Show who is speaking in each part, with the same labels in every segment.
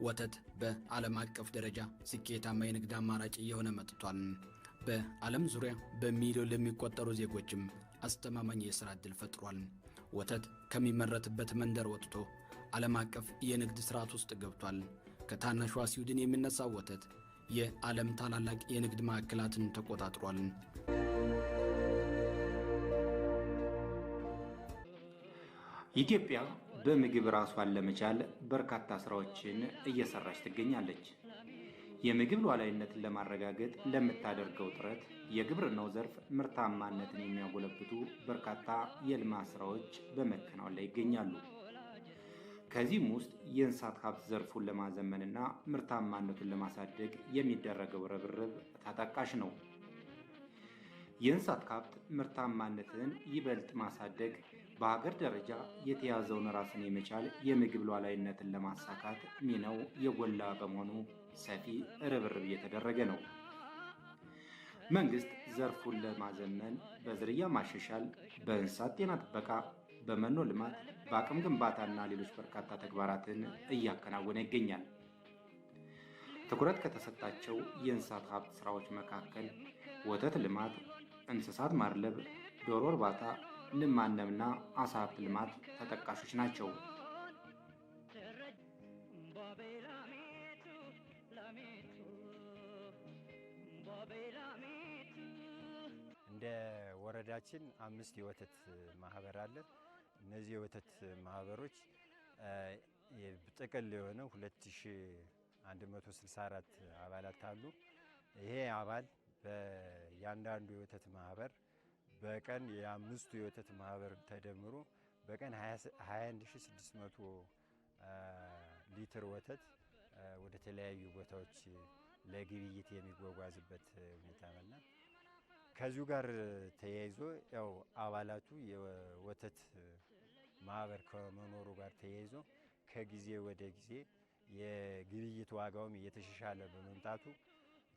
Speaker 1: ወተት በዓለም አቀፍ ደረጃ ስኬታማ የንግድ አማራጭ እየሆነ መጥቷል። በዓለም ዙሪያ በሚሊዮን ለሚቆጠሩ ዜጎችም አስተማማኝ የሥራ ዕድል ፈጥሯል። ወተት ከሚመረትበት መንደር ወጥቶ ዓለም አቀፍ የንግድ ሥርዓት ውስጥ ገብቷል። ከታናሿ ስዊድን የሚነሳው ወተት የዓለም ታላላቅ የንግድ ማዕከላትን ተቆጣጥሯል።
Speaker 2: ኢትዮጵያ በምግብ ራሷን ለመቻል በርካታ ስራዎችን እየሰራች ትገኛለች። የምግብ ሉዓላዊነትን ለማረጋገጥ ለምታደርገው ጥረት የግብርናው ዘርፍ ምርታማነትን የሚያጎለብቱ በርካታ የልማት ስራዎች በመከናወን ላይ ይገኛሉ። ከዚህም ውስጥ የእንስሳት ሀብት ዘርፉን ለማዘመንና ምርታማነቱን ለማሳደግ የሚደረገው ርብርብ ተጠቃሽ ነው። የእንስሳት ሀብት ምርታማነትን ይበልጥ ማሳደግ በሀገር ደረጃ የተያዘውን ራስን የመቻል የምግብ ሉዓላዊነትን ለማሳካት ሚናው የጎላ በመሆኑ ሰፊ ርብርብ እየተደረገ ነው። መንግስት ዘርፉን ለማዘመን በዝርያ ማሻሻል፣ በእንስሳት ጤና ጥበቃ፣ በመኖ ልማት፣ በአቅም ግንባታና ሌሎች በርካታ ተግባራትን እያከናወነ ይገኛል። ትኩረት ከተሰጣቸው የእንስሳት ሀብት ስራዎች መካከል ወተት ልማት፣ እንስሳት ማድለብ፣ ዶሮ እርባታ፣ ንብ ማነብና አሳ ሀብት ልማት ተጠቃሾች ናቸው።
Speaker 3: እንደ ወረዳችን 5 የወተት ማህበር አለ። እነዚህ የወተት ማህበሮች ጥቅል የሆነ 2164 አባላት አሉ። ይሄ አባል በእያንዳንዱ የወተት ማህበር በቀን የአምስቱ የወተት ማህበር ተደምሮ በቀን 21600 ሊትር ወተት ወደ ተለያዩ ቦታዎች ለግብይት የሚጓጓዝበት ሁኔታ አለ። ከዚሁ ጋር ተያይዞ ያው አባላቱ የወተት ማህበር ከመኖሩ ጋር ተያይዞ ከጊዜ ወደ ጊዜ የግብይት ዋጋውም እየተሻሻለ በመምጣቱ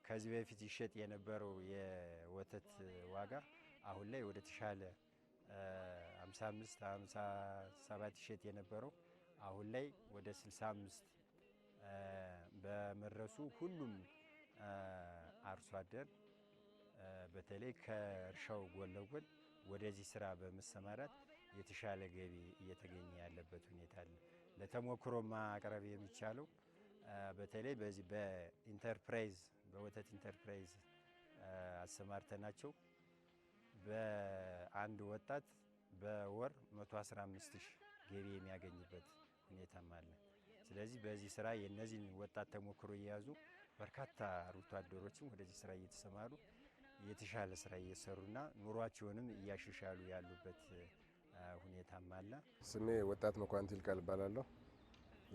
Speaker 3: ከዚህ በፊት ይሸጥ የነበረው የወተት ዋጋ አሁን ላይ ወደ ተሻለ 55 57 ይሸጥ የነበረው አሁን ላይ ወደ 65 በመድረሱ ሁሉም አርሶ አደር በተለይ ከእርሻው ጎን ለጎን ወደዚህ ስራ በመሰማራት የተሻለ ገቢ እየተገኘ ያለበት ሁኔታ አለ። ለተሞክሮ ማቅረብ የሚቻለው በተለይ በዚህ በኢንተርፕራይዝ በወተት ኢንተርፕራይዝ አሰማርተናቸው በአንድ ወጣት በወር 115,000 ገቢ የሚያገኝበት ሁኔታም አለ። ስለዚህ በዚህ ስራ የነዚህን ወጣት ተሞክሮ እየያዙ በርካታ አርብቶ አደሮችም ወደዚህ ስራ እየተሰማሩ የተሻለ ስራ እየሰሩና ኑሯቸውንም እያሻሻሉ ያሉበት ሁኔታም አለ።
Speaker 4: ስሜ ወጣት መኳንት ይልቃል እባላለሁ።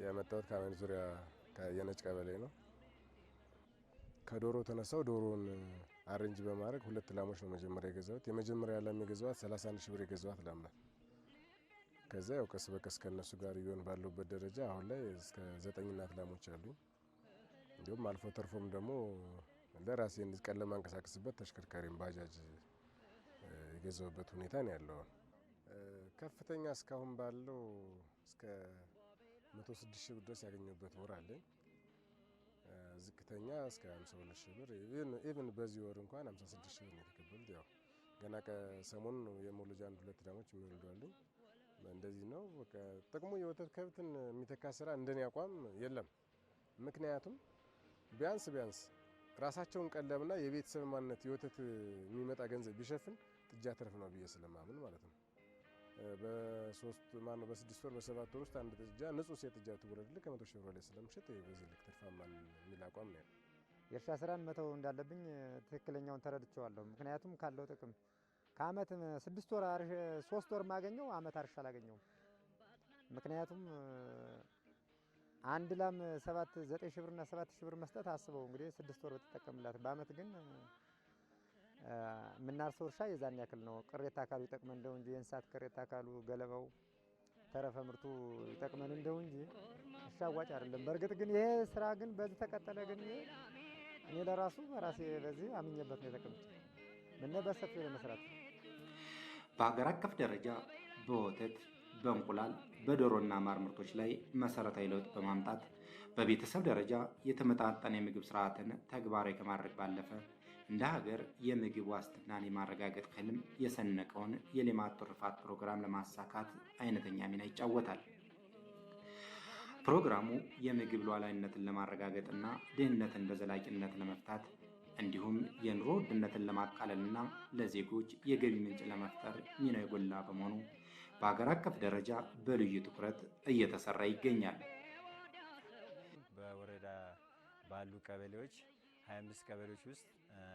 Speaker 4: የመጣሁት ካሜን ዙሪያ የነጭ ቀበሌ ነው። ከዶሮ ተነሳው ዶሮን arrange በማድረግ ሁለት ላሞች ነው መጀመሪያ የገዛሁት። የመጀመሪያ ላም የገዛኋት 31,000 ብር የገዛኋት ላም ናት። ከዛ ያው ቀስ በቀስ ከነሱ ጋር እየሆን ባለሁበት ደረጃ አሁን ላይ እስከ 9 እናት ላሞች አሉኝ። እንዲሁም አልፎ ተርፎም ደግሞ ለራሴ ቀን ለማንቀሳቀስበት ተሽከርካሪም ባጃጅ የገዛሁበት ሁኔታ ነው ያለው። ከፍተኛ እስካሁን ባለው እስከ 106,000 ብር ድረስ ያገኘሁበት ወር አለኝ። ዝቅተኛ እስከ 52,000 ብር፣ even በዚህ ወር እንኳን 56,000 ብር ነው የተቀበሉት። ያው ገና ከሰሞኑ ነው የመውለጃ አንድ ሁለት ላሞች የሚወልዱ አሉኝ። እንደዚህ ነው በቃ ጥቅሙ። የወተት ከብትን የሚተካ ስራ እንደኔ አቋም የለም። ምክንያቱም ቢያንስ ቢያንስ ራሳቸውን ቀለብና የቤተሰብ ማንነት የወተት የሚመጣ ገንዘብ ቢሸፍን ጥጃ ትርፍ ነው ብዬ ስለማምን ማለት ነው። በሶስት ማነው በስድስት ወር በሰባት ወር ውስጥ አንድ ጥጃ ንጹህ ሴት ጥጃ ትወለድልህ ከ100,000 ብር ላይ ስለምሸጥ በዚህ ልክ ትርፋማ የሚል አቋም ነው።
Speaker 5: የእርሻ ስራን መተው እንዳለብኝ ትክክለኛውን ተረድቼዋለሁ። ምክንያቱም ካለው ጥቅም ከአመት 6 ወር 3 ወር ማገኘው አመት አርሻ አላገኘውም። ምክንያቱም አንድ ላም 7 9,000 ብርና 7,000 ብር መስጠት አስበው እንግዲህ 6 ወር በተጠቀምላት በአመት ግን የምናርሰው እርሻ የዛን ያክል ነው። ቅሬታ አካሉ ይጠቅመን እንደው እንጂ የእንስሳት ቅሬታ አካሉ ገለባው ተረፈ ምርቱ ይጠቅመን እንደው እንጂ እርሻ አዋጭ አይደለም። በእርግጥ ግን ይሄ ስራ ግን በዚህ ተቀጠለ ግን እኔ ለራሱ በራሴ በዚህ አምኜበት ነው የተቀመጥኩት። ምን በሰፊው ለመስራት
Speaker 2: በሀገር አቀፍ ደረጃ በወተት በእንቁላል በዶሮና ማር ምርቶች ላይ መሰረታዊ ለውጥ በማምጣት በቤተሰብ ደረጃ የተመጣጠነ የምግብ ስርዓትን ተግባራዊ ከማድረግ ባለፈ እንደ ሀገር የምግብ ዋስትናን የማረጋገጥ ህልም የሰነቀውን የሌማት ትሩፋት ፕሮግራም ለማሳካት አይነተኛ ሚና ይጫወታል። ፕሮግራሙ የምግብ ሉዓላዊነትን ለማረጋገጥና ድህነትን በዘላቂነት ለመፍታት እንዲሁም የኑሮ ውድነትን ለማቃለልና ለዜጎች የገቢ ምንጭ ለመፍጠር ሚናው የጎላ በመሆኑ በሀገር አቀፍ ደረጃ በልዩ ትኩረት እየተሰራ ይገኛል።
Speaker 3: በወረዳ ባሉ ቀበሌዎች 25 ቀበሌዎች ውስጥ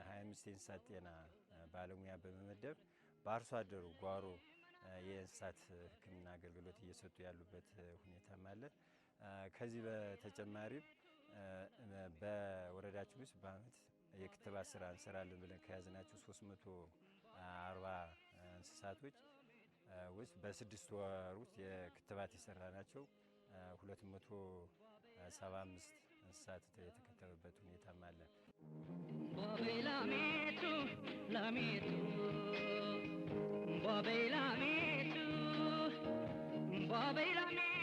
Speaker 3: 25 የእንስሳት ጤና ባለሙያ በመመደብ በአርሶ አደሩ ጓሮ የእንስሳት ሕክምና አገልግሎት እየሰጡ ያሉበት ሁኔታም አለ። ከዚህ በተጨማሪም በወረዳችን ውስጥ በአመት የክትባት ስራ እንሰራለን ብለን ከያዝናቸው 340 እንስሳቶች ውስጥ በ6 ወር ውስጥ የክትባት የሰራ ናቸው 275 እንስሳት የተከተበበት ሁኔታም አለ።
Speaker 6: ላሜቱ ላሜቱ ላሜቱ ላሜቱ።